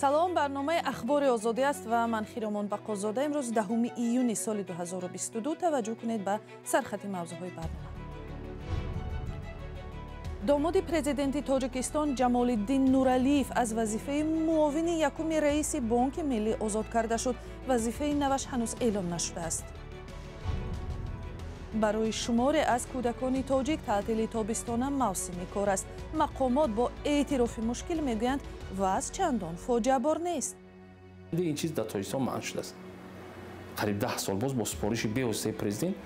Салом, барномаи Ахбори Озодӣ аст ва ман Хиромон Бақозода. Имрӯз 10 июни соли 2022. Таваҷҷӯҳ кунед ба сархати мавзӯъҳои барнома. Домоди президенти Тоҷикистон Ҷамолиддин Нуралиев аз вазифаи муовини якуми раиси Бонки Миллӣ озод карда шуд. Вазифаи наваш ҳанӯз эълон нашудааст. Барои шуморе аз кӯдакони тоҷик таътили тобистона мавсими кор аст. Мақомот бо эътирофи мушкил мегӯянд, вазъ чандон фоҷиабор нест. Ин чиз дар Тоҷикистон манъ шудааст. Қариб 10 сол боз бо супориши бевоситаи президент.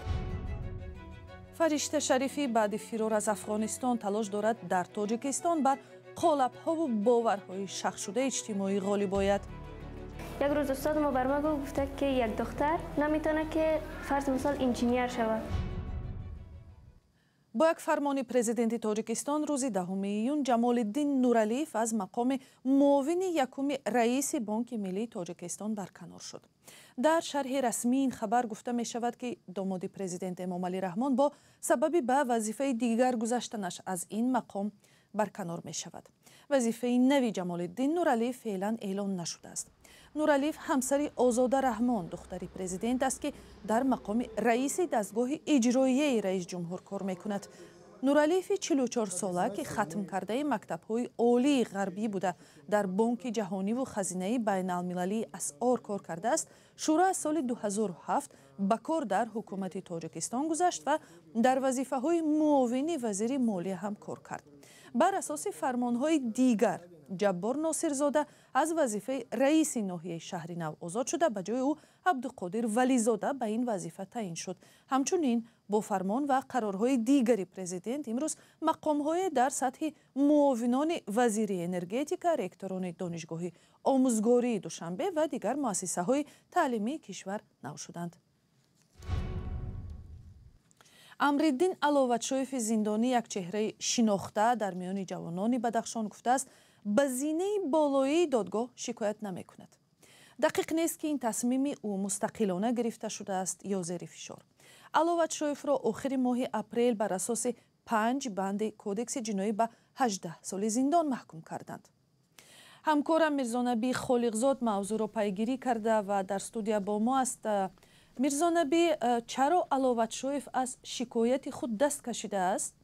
Фаришта Шарифӣ баъди фирор аз Афғонистон талош дорад дар Тоҷикистон бар қолабҳову боварҳои шахшудаи иҷтимоӣ ғолиб ояд. Як рӯз устод мо бар ма гуфта, ки як духтар наметавонад, ки фарз мисол инженер шавад. Бо як фармони президенти Тоҷикистон рӯзи 10 июн Ҷамолиддин Нуралиев аз мақоми муовини якуми раиси Бонки Миллии Тоҷикистон барканор шуд. Дар шарҳи расмии ин хабар гуфта мешавад, ки домоди президент Эмомалӣ Раҳмон бо сабаби ба вазифаи дигар гузаштанаш аз ин мақом барканор мешавад. Вазифаи нави Ҷамолиддин Нуралиев феълан эълон нашудааст. Нуралиев ҳамсари Озода Раҳмон, духтари президент аст, ки дар мақоми раиси дастгоҳи иҷроияи раисҷумҳур кор мекунад. Нуралиеви 44-сола, ки хатмкардаи мактабҳои олии ғарбӣ буда, дар Бонки Ҷаҳониву Хазинаи Байналмилалии асъор кор кардааст, шурӯъ аз соли 2007 ба кор дар ҳукумати Тоҷикистон гузашт ва дар вазифаҳои муовини вазири молия ҳам кор кард. Бар асоси фармонҳои дигар, Ҷаббор Носирзода аз вазифаи раиси ноҳияи Шаҳри Нав озод шуда, ба ҷои ӯ Абдуқодир Вализода ба ин вазифа таъин шуд. Ҳамчунин бо фармон ва қарорҳои дигари президент имрӯз мақомҳое дар сатҳи муовинони вазири энергетика, ректорони Донишгоҳи омӯзгории Душанбе ва дигар муассисаҳои таълимии кишвар нав шуданд. Амриддин Аловатшоеви зиндонӣ, як чеҳраи шинохта дар миёни ҷавонони Бадахшон, гуфтааст, ба зинаи болоии додгоҳ шикоят намекунад. Дақиқ нест, ки ин тасмими ӯ мустақилона гирифта шудааст ё зери фишор. Аловатшоевро охири моҳи апрел бар асоси 5 банди Кодекси ҷиноӣ ба 18 соли зиндон маҳкум карданд. Ҳамкорам Мирзонабӣ Холиқзод мавзӯъро пайгирӣ карда ва дар студия бо мо аст. Мирзонабӣ, чаро Аловатшоев аз шикояти худ даст кашидааст?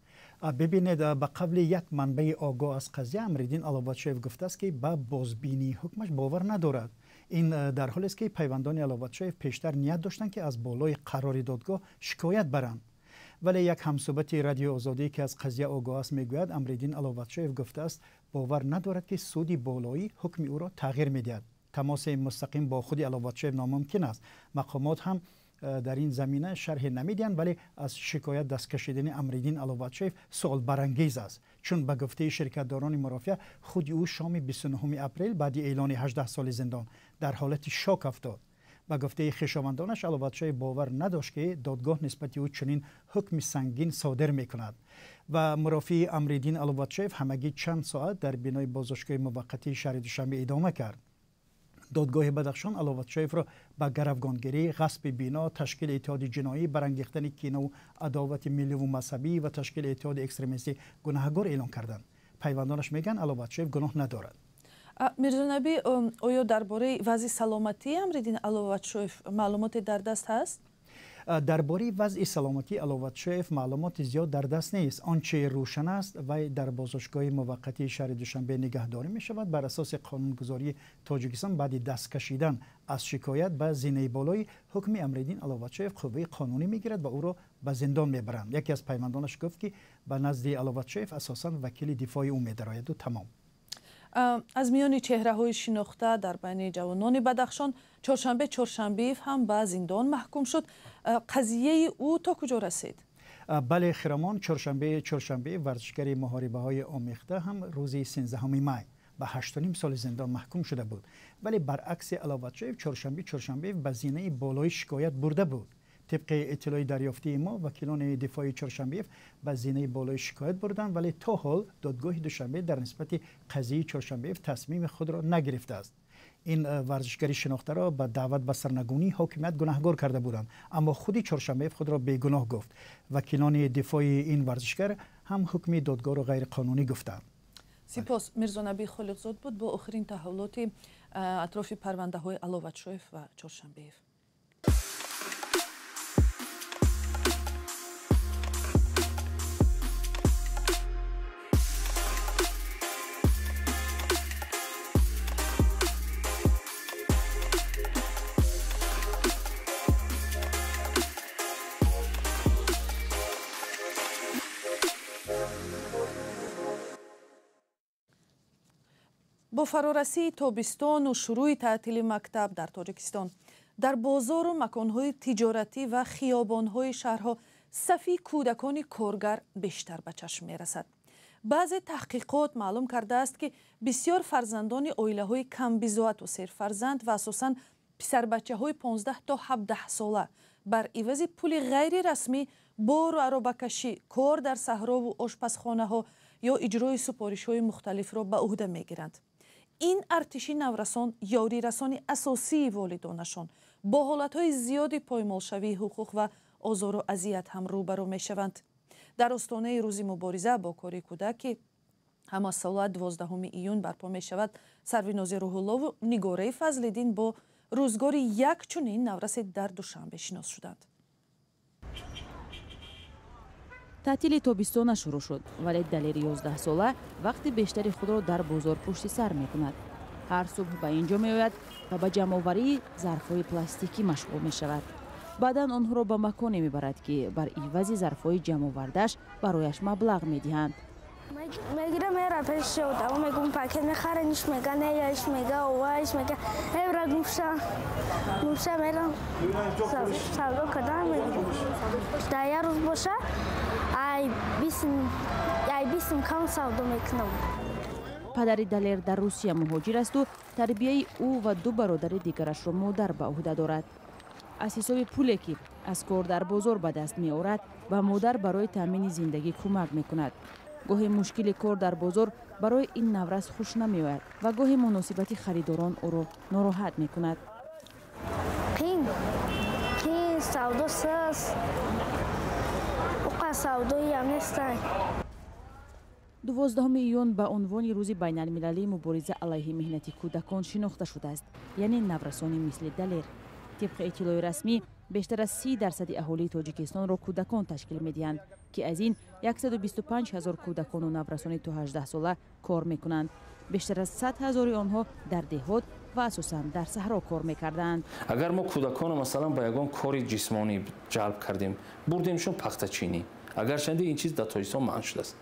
Бибинед, ба қавли як манбаи огоҳ аз қазия, Амриддин Аловатшоев гуфтааст, ки ба бозбинии ҳукмаш бовар надорад. Ин дар ҳолест, ки пайвандони Аловатшоев пештар ният доштанд, ки аз болои қарори додгоҳ шикоят баранд. Вале як ҳамсӯҳбати Радиои Озодӣ, ки аз қазия огоҳ аст, мегӯяд, Амриддин Аловатшоев гуфтааст, бовар надорад, ки суди болоӣ ҳукми ӯро тағйир медиҳад. Тамоси мустақим бо худи Аловатшоев номумкин аст. Мақомот ҳам дар ин замина шарҳе намедиҳанд, вале аз шикоят даст кашидани Амриддин Аловатшоев суолбарангез аст, чун ба гуфтаи ширкатдорони мурофиа, худи ӯ шоми 29 апрел баъди эълони 18 соли зиндон дар ҳолати шок афтод. Ба гуфтаи хешовандонаш, Аловатшоев бовар надошт, ки додгоҳ нисбати ӯ чунин ҳукми сангин содир мекунад. Ва мурофиаи Амриддин Аловатшоев ҳамагӣ чанд соат дар бинои боздоштгоҳи муваққатии шаҳри Душанбе идома кард. Додгоҳи Бадахшон Аловатшоевро ба гаравгонгирӣ, ғасби бино, ташкили иттиҳоди ҷиноӣ, барангехтани кинаву адовати милливу мазҳабӣ ва ташкили иттиҳоди экстремистӣ гунаҳгор эълон карданд. Пайвандонаш мегӯянд, Аловатшоев гуноҳ надорад. Мирзонабӣ, оё дар бораи вазъи саломатии Амриддин Аловатшоев маълумоте дар даст ҳаст? Дар бораи вазъи саломатии Аловатшоев маълумоти зиёд дар даст нест. Он чи рӯшан аст, вай дар боздоштгоҳи муваққатии шаҳри Душанбе нигаҳдорӣ мешавад. Бар асоси қонунгузории Тоҷикистон, баъди даст кашидан аз шикоят ба зинаи болои, ҳукми Амриддин Аловатшоев қувваи қонунӣ мегирад ва ӯро ба зиндон мебаранд. Яке аз пайвандонаш гуфт, ки ба назди Аловатшоев асосан вакили дифои ӯ медарояду тамом. Аз миёни чеҳраҳои шинохта дар байни ҷавонони Бадахшон Чоршанбе Чоршанбеев ҳам ба зиндон маҳкум шуд. Қазияи ӯ то куҷо расид? Бале, Хиромон, Чоршанбе Чоршанбеев, варзишгари муҳорибаҳои омехта, ҳам рӯзи 13 май ба 8,5 соли зиндон маҳкум шуда буд. Вале баръакси Аловатшоев, Чоршанбе Чоршанбеев ба зинаи болои шикоят бурда буд. Тибқи иттилои дарёфтии мо, вакилони дифои Чоршанбеев ба зинаи болои шикоят бурданд, вале то ҳол додгоҳи Душанбе дар нисбати қазияи Чоршанбеев тасмими худро нагирифтааст. Ин варзишгари шинохтаро ба даъват ба сарнагунии ҳокимият гунаҳгор карда буданд, аммо худи Чоршанбеев худро бегуноҳ гуфт. Вакилони дифои ин варзишгар ҳам ҳукми додгоҳро ғайриқонунӣ гуфтанд. Сипос. Мирзонаби Холиқзод буд бо охирин таҳаввулоти Атрофи парвандаҳои Аловатшоев ва Чоршанбеев. Бо фарорасии тобистону шурӯи таътили мактаб дар Тоҷикистон дар бозору маконҳои тиҷоратӣ ва хиёбонҳои шаҳрҳо сафи кӯдакони коргар бештар ба чашм мерасад. Баъзе таҳқиқот маълум кардааст, ки бисёр фарзандони оилаҳои камбизоату серфарзанд ва асосан писарбачаҳои 15 то 17 сола бар ивази пули ғайрирасмӣ бору аробакашӣ, кор дар саҳрову ошпазхонаҳо ё иҷрои супоришҳои мухталифро ба ӯҳда мегиранд. Ин артиши наврасон ёрирасони асосии волидонашон бо ҳолатҳои зиёди поймолшавии ҳуқуқ ва озору азият ҳам рӯбарӯ мешаванд. Дар остонаи рӯзи мубориза бо кори кӯдак, ки ҳамасола 12 июн барпо мешавад, Сарвинози Рӯҳуллову Нигораи Фазлиддин бо рӯзгори як чунин наврасе дар Душанбе шинос шуданд. Таътили тобистона шурӯъ шуд, вале Далери 11сола вақти бештари худро дар бозор пушти сар мекунад. Ҳар субҳ ба ин ҷо меояд ва ба ҷамъоварии зарфҳои пластикӣ машғул мешавад. Баъдан онҳоро ба маконе мебарад, ки бар ивази зарфҳои ҷамъовардааш барояш маблағ медиҳанд. Мегирам, мера пеши одамо, мегум пакет мехарен, иш мега не, я иш мега ова, иш мега эвра гумша, гумша мерам савдо кардан мегирам. Дар як рӯз боша ай бисм кам савдо мекунам. Падари Далер дар Русия муҳоҷир асту тарбияи ӯ ва ду бародари дигарашро модар ба ӯҳда дорад. Аз ҳисоби пуле, ки аз кор дар бозор ба даст меорад, ба модар барои таъмини зиндагӣ кӯмак мекунад. Гоҳе мушкили кор дар бозор барои ин наврас хуш намеояд ва гоҳе муносибати харидорон ӯро нороҳат мекунад. Қин қин савдо сас уқа савдоиам нестай. 12 июн ба унвони рӯзи байналмилалии мубориза алайҳи меҳнати кӯдакон шинохта шудааст, яъне наврасони мисли Далер. Тибқи иттилои расмӣ, бештар аз 30% аҳолии Тоҷикистонро кӯдакон ташкил медиҳанд, ки аз ин 125 ҳазор кӯдакону наврасони то 18 сола кор мекунанд. Бештар аз 100 ҳазори онҳо дар деҳот ва асосан дар саҳро кор мекарданд. Агар мо кӯдаконро масалан ба ягон кори ҷисмонӣ ҷалб кардем, бурдемшон пахтачинӣ, агарчанде ин чиз дар Тоҷикистон манъ шудааст,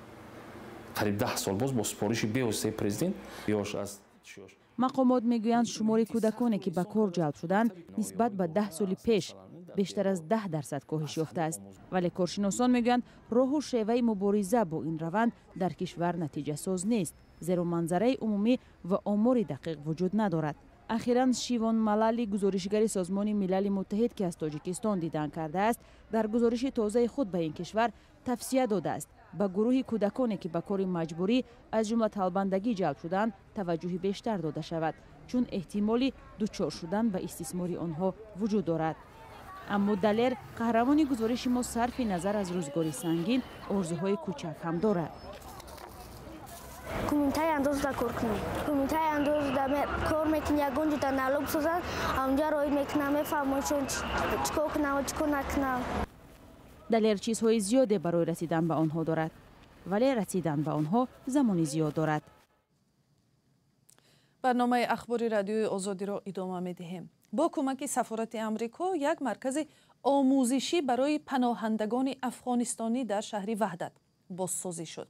қариб 10 сол боз бо супориши бевоситаи президент ёш аз чиёш. Мақомот мегӯянд, шумори кӯдаконе, ки ба кор ҷалб шуданд, нисбат ба 10 соли пеш бештар аз 10% коҳиш ёфтааст. Вале коршиносон мегӯянд, роҳу шеваи мубориза бо ин раванд дар кишвар натиҷасоз нест, зеро манзараи умумӣ ва омори дақиқ вуҷуд надорад. Ахиран Шивон Малали, гузоришгари Созмони Милали Муттаҳид, ки аз Тоҷикистон дидан кардааст, дар гузориши тозаи худ ба ин кишвар тавсия додааст ба гурӯҳи кӯдаконе, ки ба кори маҷбурӣ аз ҷумла талбандагӣ ҷалб шуданд, таваҷҷӯҳи бештар дода шавад, чун эҳтимоли дучор шудан ба истисмори онҳо вуҷуд дорад. Аммо Далер, қаҳрамони гузориши мо, сарфи назар аз рӯзгори сангин, орзуҳои кӯчак ҳам дорад. Кумитаи андозда кор кунем. Кумитаи андозда кор мекунем, ягон ҷода налог созанд, онҷа роид мекунам, мефаҳмам чун чӣ кор кунам ва чӣ кор накунам. Далер чизҳои зиёде барои расидан ба онҳо дорад, вале расидан ба онҳо замони зиёд дорад. Барномаи ахбори Радиои Озодиро идома медиҳем. Бо кӯмаки сафорати Амрико як маркази омӯзишӣ барои паноҳандагони афғонистонӣ дар шаҳри Ваҳдат бозсозӣ шуд.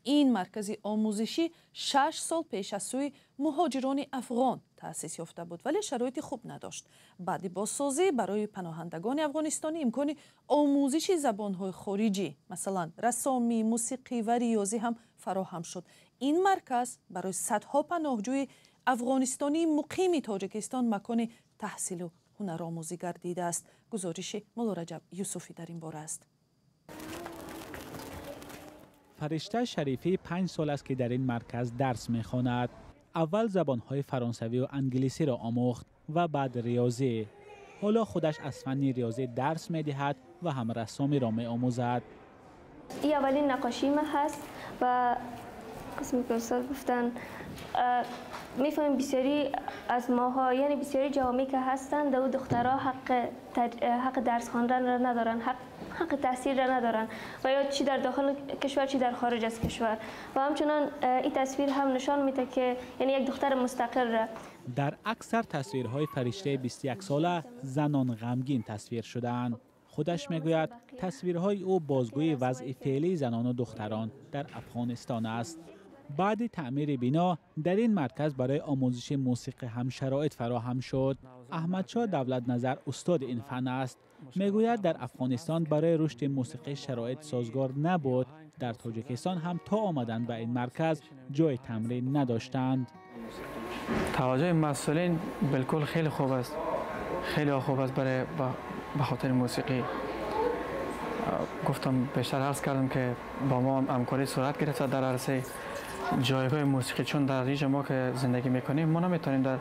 Ин маркази омӯзишӣ 6 сол пеш аз сӯи муҳоҷирони афғон таъсис ёфта буд, вале шароити хуб надошт. Баъди бозсозӣ барои паноҳандагони афғонистонӣ имкони омӯзиши забонҳои хориҷӣ, масалан рассомӣ, мусиқӣ ва риёзӣ ҳам фароҳам шуд. Ин марказ барои садҳо паноҳҷӯи афғонистонии муқими Тоҷикистон макони таҳсилу ҳунаромӯзӣ гардидааст. Гузориши Муллораҷаб Юсуфӣ дар ин бора аст. Фаришта Шарифӣ 5 сол аст, ки дар ин марказ дарс мехонад. Аввал забонҳои фаронсавию англисиро омӯхт ва баъд риёзӣ. Ҳоло худаш аз фанни риёзӣ дарс медиҳад ва ҳам рассомиро меомӯзад. ин аввалин наққошии ман ҳаст ва قسمی که استاد گفتن میفهمیم بسیاری از ماها، یعنی بسیاری جوامعی که هستند و دخترها حق درس خواندن را ندارن، حق تحصیل را ندارن و یا چی در داخل کشور چی در خارج از کشور. و همچنان این تصویر هم نشان میده که یعنی یک دختر مستقل را. در اکثر تصویرهای فرشته 21 ساله زنان غمگین تصویر شده‌اند. خودش میگوید تصویرهای او بازگوی وضع فعلی زنان و دختران در افغانستان است. بعد تعمیر بنا در این مرکز برای آموزش موسیقی هم شرایط فراهم شد. احمدشاه دولت نظر استاد این فن است. میگوید در افغانستان برای رشد موسیقی شرایط سازگار نبود. در تاجیکستان هم تا آمدن به این مرکز جای تمرین نداشتند. توجه مسئولین بالکل خیلی خوب است، خیلی خوب است برای به خاطر موسیقی. گفتم بیشتر عرض کردم که با ما همکاری صورت گرفته در عرصه جایگاه موسیقی، چون در اینجا ما که زندگی میکنیم ما نمیتونیم در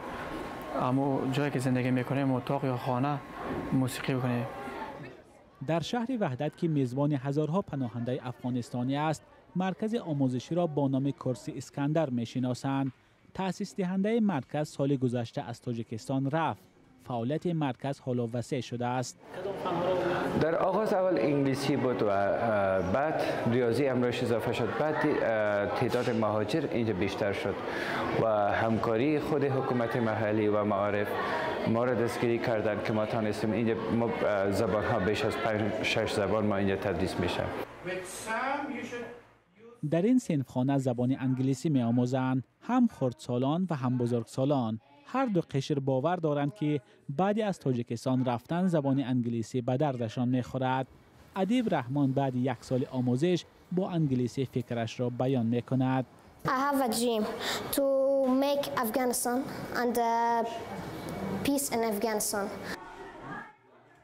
امو جایی که زندگی میکنیم اتاق یا خانه موسیقی بکنیم. در شهر وحدت که میزبان هزارها پناهنده افغانستانی است، مرکز آموزشی را با نام کرسی اسکندر میشناسند. تأسیس دهنده مرکز سال گذشته از تاجیکستان رفت. فعالیت مرکز حالا وسیع شده است. در آغاز اول انگلیسی بود و بعد ریاضی امروز اضافه شد. بعد تعداد مهاجر اینجا بیشتر شد و همکاری خود حکومت محلی و معارف ما را دستگیری کردن که ما تانستیم اینجا ما زبان ها بیش از 5-6 زبان ما اینجا تدریس میشه. در این صنفخانه زبان انگلیسی می آموزند، هم خردسالان و هم بزرگسالان. هر دو قشر باور دارند که بعد از تاجیکستان رفتن زبان انگلیسی به دردشان میخورد. ادیب رحمان بعد یک سال آموزش با انگلیسی فکرش را بیان میکند. I have a dream to make Afghanistan and peace in Afghanistan.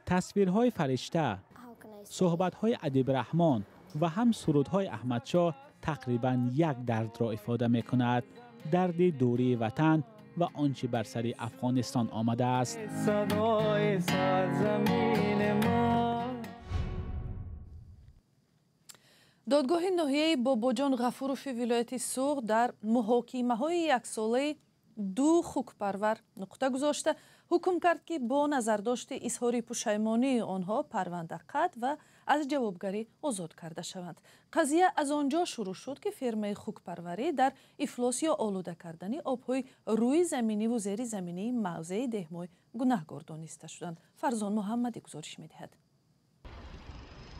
تصویرهای فرشته، صحبت‌های ادیب رحمان و هم سرودهای احمدشاه تقریباً یک درد را افاده میکند، درد دوری وطن و آنچه بر سر افغانستان آمده است. دادگاه ناحیه باباجان غفوروف ولایت سوغد در محاکمه‌های یکساله دو خوکپرور نقطه گذاشته حکم کرد که با نظرداشت اظهار پشیمانی آنها پرونده قطع و از جوابگری آزاد کرده شوند. قضیه از آنجا شروع شد که فیرمه خوکپروری در افلاس یا آلوده کردن آبهای روی زمینی و زیر زمینی موضع دهمای گناهگار دانسته شدند. فرزان محمدی گزارش می‌دهد.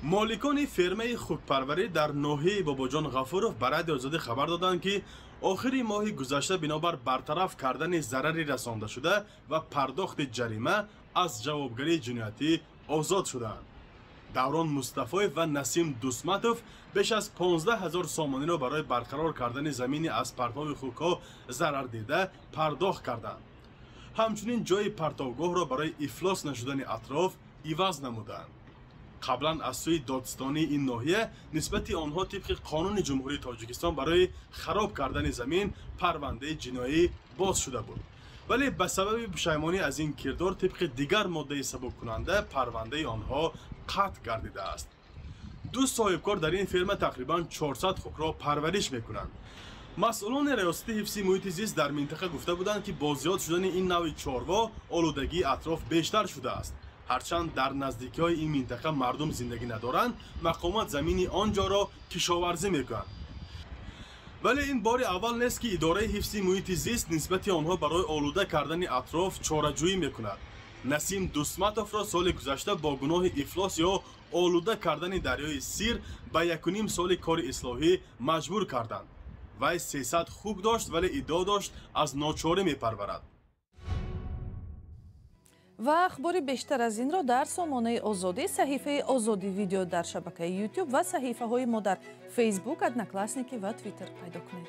مالکان فیرمه خوکپروری در ناحیه باباجان غفوروف برای آزادی خبر دادند که آخری ماه گذشته بنابر برطرف کردن ضرر رسانده شده و پرداخت جریمه از جوابگری جنایتی آزاد شدند. دوران مصطفی و نسیم دوسمتوف بیش از 15,000 سامانی را برای برقرار کردن زمین از پرتاب خوک‌ها ضرر دیده پرداخت کردند. همچنین جای پرتابگاه را برای افلاس نشدن اطراف عوض نمودند. قبلا از سوی دادستانی این ناحیه نسبت آنها طبق قانون جمهوری تاجیکستان برای خراب کردن زمین پرونده جنایی باز شده بود، ولی به سبب پشیمانی از این کردار طبق دیگر ماده سبک کننده پرونده آنها قطع گردیده است. دو صاحبکار در این فیرما تقریبا 400 خوک را پرورش میکنند. مسئولان ریاست حفظ محیط زیست در منطقه گفته بودند که با زیاد شدن این نوع چاروا آلودگی اطراف بیشتر شده است. هرچند در نزدیکی های این منطقه مردم زندگی ندارند، مقامات زمینی آنجا را کشاورزی میکنند. ولی این بار اول نیست که اداره حفظ محیط زیست نسبت آنها برای آلوده کردن اطراف چاره‌جویی میکند. نسیم دوسمتوف را سال گذشته با گناه افلاس یا آلوده کردن دریای سیر به 1.5 سال کار اصلاحی مجبور کردند. وی 300 خوک داشت ولی ادعا داشت از ناچاری میپرورد. و اخبار بیشتر از این را در سامانه آزادی، صحیفه آزادی ویدیو در شبکه یوتیوب و صحیفه های ما در فیسبوک، ادناکلاسنیکی و توییتر پیدا کنید.